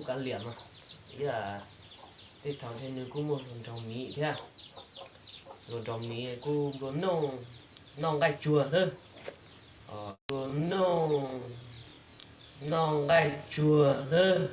Kav liam mas, ib yam tej thaum ntshe nws kuj muaj hluas nraug miv thiab. Hluas nraug miv kuj nplua nuj noj nqaij tsuag xwb. Nplua nuj noj nqaij tsuag xwb.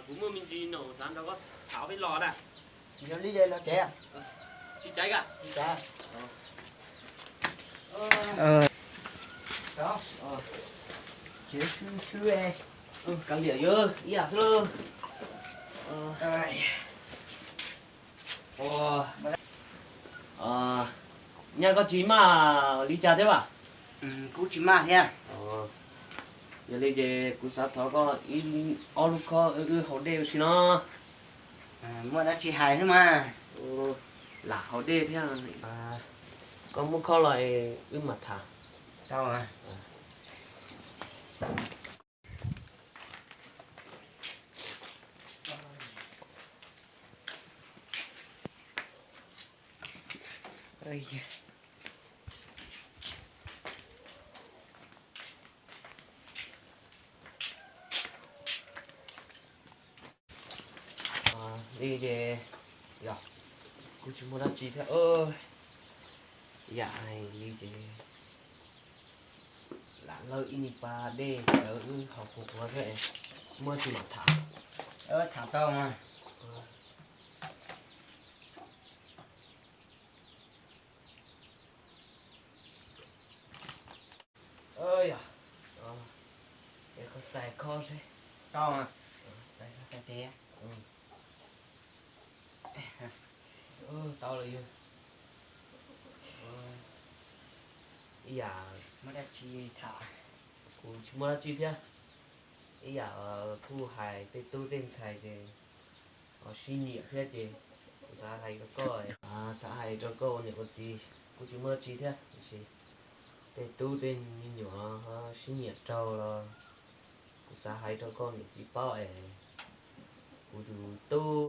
Kuv muaj me ntsis no xav nrog koj tham peb los na. Yog li los tsev. Tsis tsev ka? Tsis tsev. Tsev swb swb. Kav liam yog ib yam xwb lauj. Nyaj koj tsis maj li cas thiab mas? Kuv tsis maj thiab. Yog li ces kuv xav thov koj ib ob lub khob wb haus dej ua si no. Muaj dab tsi hais xwb mas. Lam haus dej thiab. Koj muab khob los es wb mam tham. Tau. Li ces yog kuv tsis muaj dab tsi thiab. Yam li ces lam lawb ib niag pas dej cawv wb haus qhuav qhuav thiab, muab tsis mam tham. Tham tau mas. Yog, es koj txais khob seb. Tau, txais tes. Tau lawm yog. Ib yam muaj dab tsi tham. Kuv tsis muaj dab tsi thiab. Ib yam kuj hais tej tub tej ntxhais ces ho sib nyiam thiab ces kuv xav hais rau koj, xav hais rau koj ua niam ua txiv. Kuv tsis muaj dab tsi thiab, tiam sis tej tub tej me nyuam ho sib nyiam raug los kuv xav hais rau koj niam txiv paub es kuv tus tub,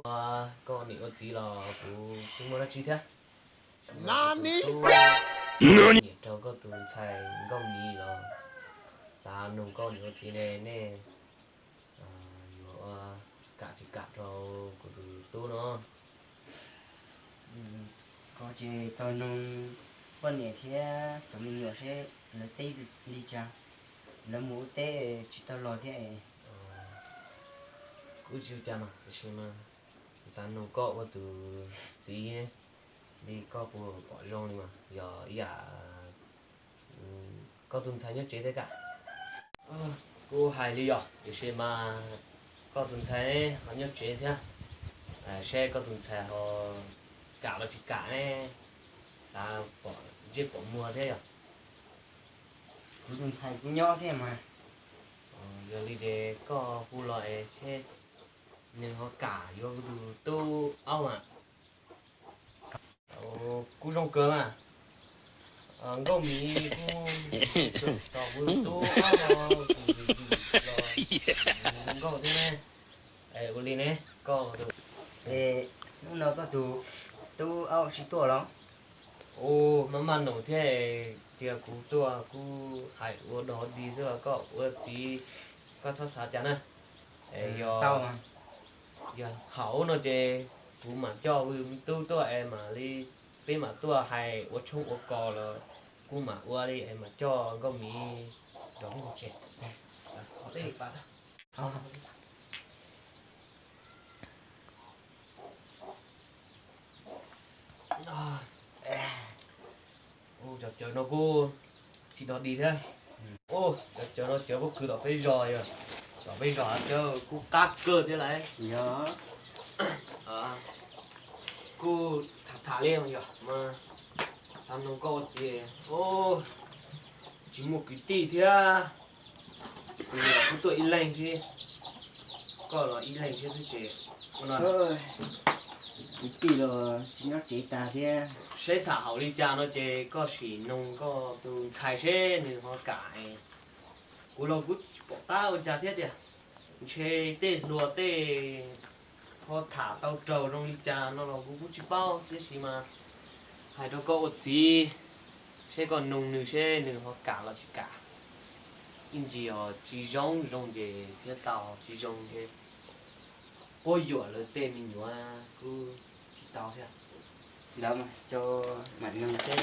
koj niam ua txiv los kuv tsis muaj dab tsi thiab. Nyiam raug koj tus ntxhais Nkauj Miv los xav nug koj niam ua txiv ne, nej yuav ua kam tsis kam rau kuv tus tub no. Koj ces tau nug poj niam thiab cov me nyuam seb lawv teb li cas, lawv mus ua teb tsis tau los thiab. Kuj tsis ua cas mas, tiam sis mas kuv xav nug koj ua tus txiv li koj puas pom zoo li mas, yog ib yam koj tus ntxhais nyob tsev thiab kam? Kuj hais li yog, tiam sis mas koj tus ntxhais ho nyob tsev thiab, seb koj tus ntxhais ho kam los tsis kam ne, xav pom ntsej pom muag thiab yog. Kuv tus ntxhais kuj nyob thiab mas. Yog li ces koj hu los es seb nws ho kam yuav kuv tus tub aub mas. Kuj zoo kawg mas. Nkauj Miv kuj tos kuv tus tub aub los, zoo nkauj thiab ne. Ua li ne koj tus, hnub no koj tus tub aub tsis tuaj los? Ua, maj maj num thiab, cia kuv tuaj kuj hais ua dog dig xwb los koj ua txiv, koj txhob xav cas na. Yog, yog haum no ces kuv mam coj kuv tus tub tuaj es mam li peb mam tuaj hais ua tshoob ua kos los kuj mam ua li es mam coj Nkauj Miv los peb mus tsev. Cov cawv no kuj tsis dog dig thiab. Cov cawv no cawv pob kws tom peb zos yog, tom peb zos cawv kuj qab kawg thiab lauj. Yog. Kuj tham tham li yog mas, xav nug koj ua txiv, tsis muaj kwv tij thiab, kuv los kuj tuaj ib leeg thiab, koj los ib leeg thiab xwb ces ua no, kwv tij los tsis nyob tsev tas thiab. Seb tham hauv li cas no ces koj sim noog koj tus ntxhais seb nws ho kam. Kuv los kuj tsis pom qab ua cas thiab tiag, ntshe tej hluas tej ho tham tau raug zoo li cas no los kuv kuj tsis paub, tiam sis mas hais rau koj ua txiv, seb koj noog nws seb nws ho kam los tsis kam. Ib ntsis os tsis zoo zoo ces thiaj tau, tsis zoo ces quab yuam lawv tej me nyuam kuj tsis tau thiab. Ntawd mas, mam noog seb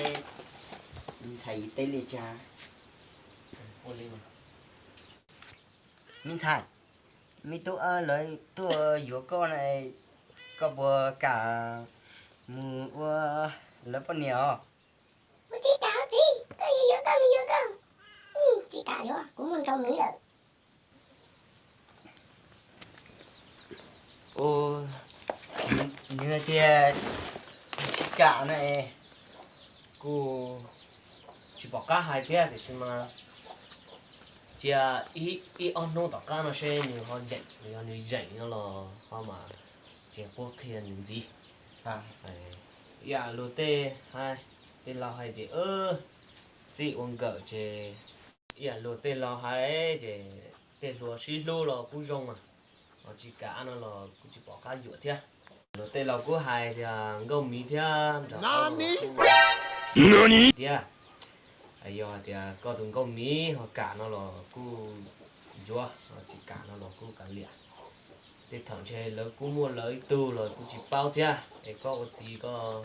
ntxhais teb li cas. Me ntxhais, me tub lawv tuaj yuav koj na, koj puas kam mus ua lawv poj niam os? Kuv tsis kam txiv, koj yuav yuav koj mus yuav koj. Tsis kam yuav, kuv muaj nraug miv lawm. Nws hais tias tsis kam na, kuj tsis pom qab hais thiab, tiam sis mas cia ib ob hnub tom qab no seb nws ho zeem, yog nws zeem no los ho mam cia kuv qhia nws ntxiv. Ib yam luag tej hais, tej laus hais tias txij ua nkawm ces, ib yam luag tej laus hais ces tej hluas sib hlub los kuj zoo mas, ho tsis kam no los kuj tsis pom qab yuam thiab. Luag tej laus kuj hais tias nkauj miv thiab nram tiag, yog hais tias koj tus nkauj miv ho kam no los kuj yuav, ho tsis kam no los kuj kav liam. Tej thaum ntshe lawv kuj muaj lawv ib tug los kuj tsis paub thiab, es koj ua txiv koj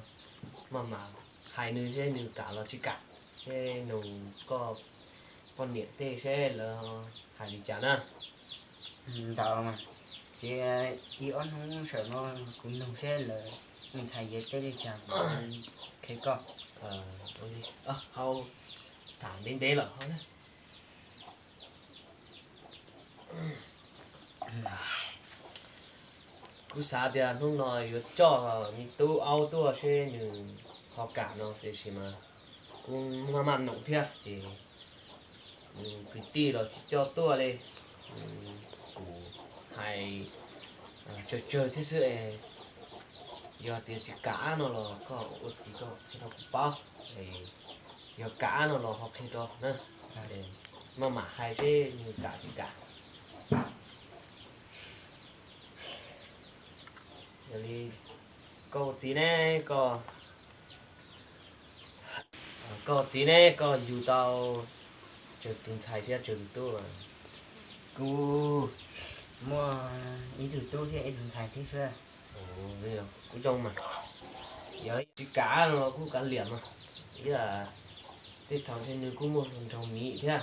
maj mam hais nws seb nws kam los tsis kam, seb nug koj poj niam tej seb lawv hais li cas na. Ntawd mas, ces ib ob hnub sawm no kuv nug seb lawv ntxhais teb li cas kuv qhia koj. Hau, tham ntev ntev lawm. Kuv xav tias hnub no yuav coj me tub aub tuaj seb nws ho kam no, tiam sis mas kuv maj maj noom thiab ces kwv tij los tsis coj tuaj li. Kuv hais tsawg tsawg thiab xwb es, yog tias tsis kam no los koj ua txiv koj qhia rau kuv paub, yog kam no los ho qhia rau na. Maj mam hais seb nws kam tsis kam. Yog li koj ua txiv ne, koj, koj ua txiv ne koj yug tau tsawg tus ntxhais thiab tsawg tus tub? Kuv muaj ib tug tub thiab ib tug ntxhais thiab xwb. Kuj zoo mas, yog tsis kam no los kuj kav liam mas. Ib yam tej thaum ntshe nws kuj muaj hluas nraug miv thiab,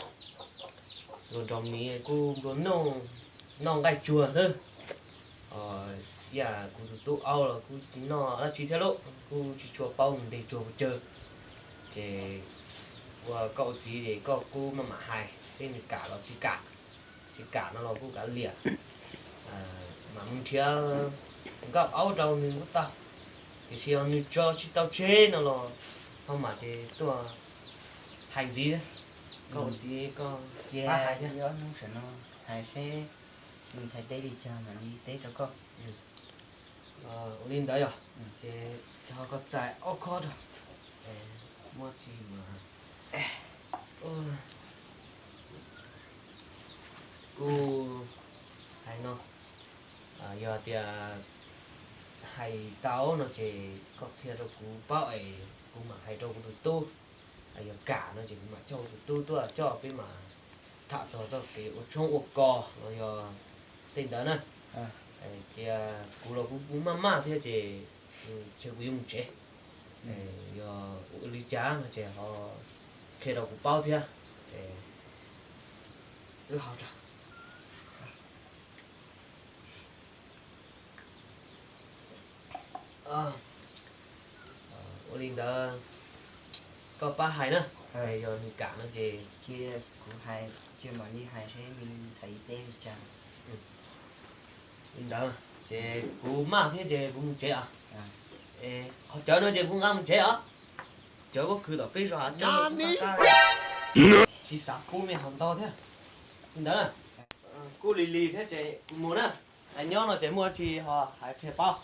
hluas nraug miv kuj nplua nuj noj nqaij tsuag xwb. Ib yam kuv tus tub aub los kuj tsis noj dab tsi thiab lauj, kuj tsis tshua paub mus ntes tsuag pes tsawg. Ces ua koj ua txiv ces koj kuj maj mam hais seb nws kam los tsis kam. Tsis kam no los kuj kav liam, mam mus nrhiav nkauj aub rau nws kuj tau. Tiam sis yog nws tso tsis tau tseg no los ho mam ces tuaj hais ntxiv. Koj ua txiv koj cia hais thiab. Hnub sawv no hais seb nws ntxhais teb li cas mam li teb rau koj. Ua li ntawd yog, ces ho koj txais ob khob rau. Muab tsis mas kuj hais no, yog tias hais tau no ces koj qhia rau kuv paub es kuv mam hais rau kuv tus tub. Yog kam no ces kuv mam coj kuv tus tub tuaj coj peb mam tham txog txoj kev ua tshoob ua kos los yog tej ntawd na. Tias kuv los kuv kuv maj maj thiab ces ntshe kuv yuav mus tsev. Yog ua li cas no ces ho qhia rau kuv paub thiab. Wb ho rau Ua li ntawd koj pab hais na, yog nws kam no ces cia kuv hais, cia mam li hais seb nws ntxhais teb li cas. Li ntawd ces kuv maj thiab ces kuv mus tsev os. Qhov cawv no ces kuv nqa mus tsev os. Cawv pob kws tom peb zos hav coj tsis xav pub me hov ntau thiab. Li ntawd na, kuj lig lig thiab ces kuv mus na. Hais nyob no ces muaj tsis ho hais qhia paub.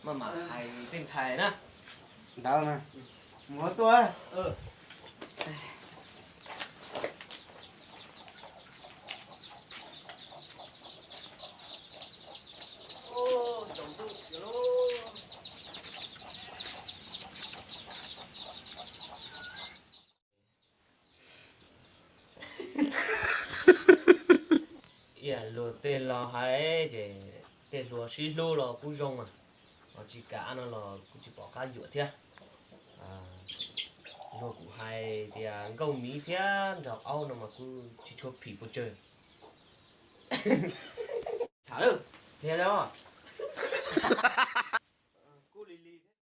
Maj mam hais tej ntxhais na. Ntawd na, mus tuaj. Ib yam luag tej laus hais ces tej hluas sib hlub los kuj zoo mas, ho tsis kam no los kuj tsis pom qab yuam thiab. Luag kuj hais tias nkauj miv thiab nraug aub no mas kuj tsis tshua phim pes tsawg. Tham lawm, qhia os.